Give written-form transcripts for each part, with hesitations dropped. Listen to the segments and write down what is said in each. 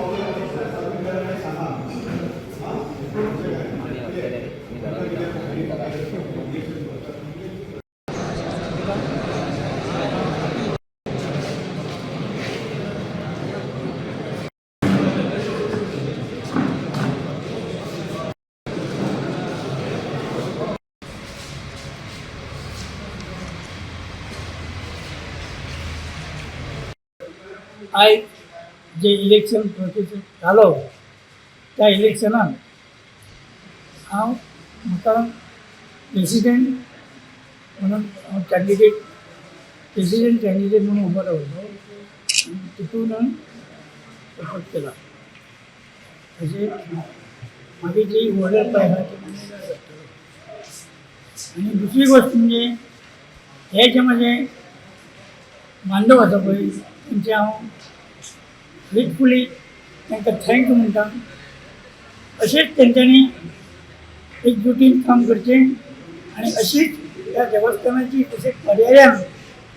पावले जाल्यार मागीर सांगा. आं, अशें काय ना. आयज जे इलेक्शन प्रोसेस जालो त्या इलेक्शनान हांव म्हाका प्रेसिडेंट म्हणून हांव कॅन्डिडेट, प्रेसिडेंट कॅन्डिडेट म्हणून उबो रावलो आनी तितून सपोर्ट केला. तशेंच मागीर जी ऑर्डर पळय आहा ती मान्य जातली. आनी दुसरी गोश्ट म्हणजे हे जे म्हजे बांधव आसा पळय, तेंचे हांव ग्रेटफुली तांकां thank you म्हणटा. अशेंच तेंच्यांनी एकजुटीन काम करचें आनी अशीच ह्या देवस्थानाची तशेंच पर्यायान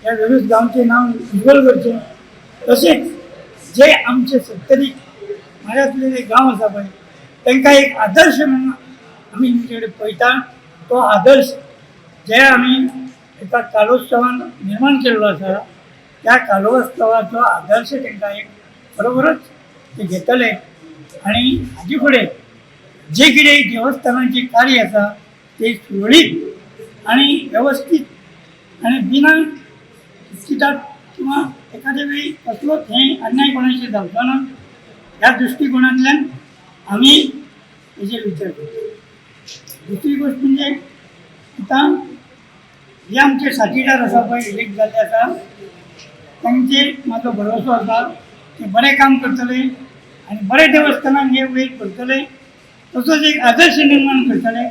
ह्या वेळूस गांवचें नांव उज्ज्वल करचें. तशेंच जे आमचे सत्तरी म्हालांतले जे गांव आसा पळय, तांकां एक आदर्श म्हणून आमी तेंचे कडेन पळयता. तो आदर्श जे आमी एका कालोत्सवान निर्माण केल्लो आसा, त्या कालोत्सवाचो आदर्श तांकां एक बरोबरच ते घेतले आनी हाजे फुडें जे कितें देवस्थानाचें कार्य आसा ते सुरळीत आनी वेवस्थीत आनी बिना कित्याक किंवा एखाद्या वेळी कसलोच हें अन्याय कोणाचेर जावचो ना ह्या दृश्टिकोणांतल्यान आमी तेजेर विचार करता. दुसरी गोश्ट म्हणजे आतां जे आमचे साथीदार आसा पळय, इलेक्ट जाल्ले आसा, तांचेर म्हाजो भरोसो आसा, ते बरें काम करतले आनी बरें देवस्थानाक हे वयर करतले, तसोच एक आदर्श निर्माण करतले.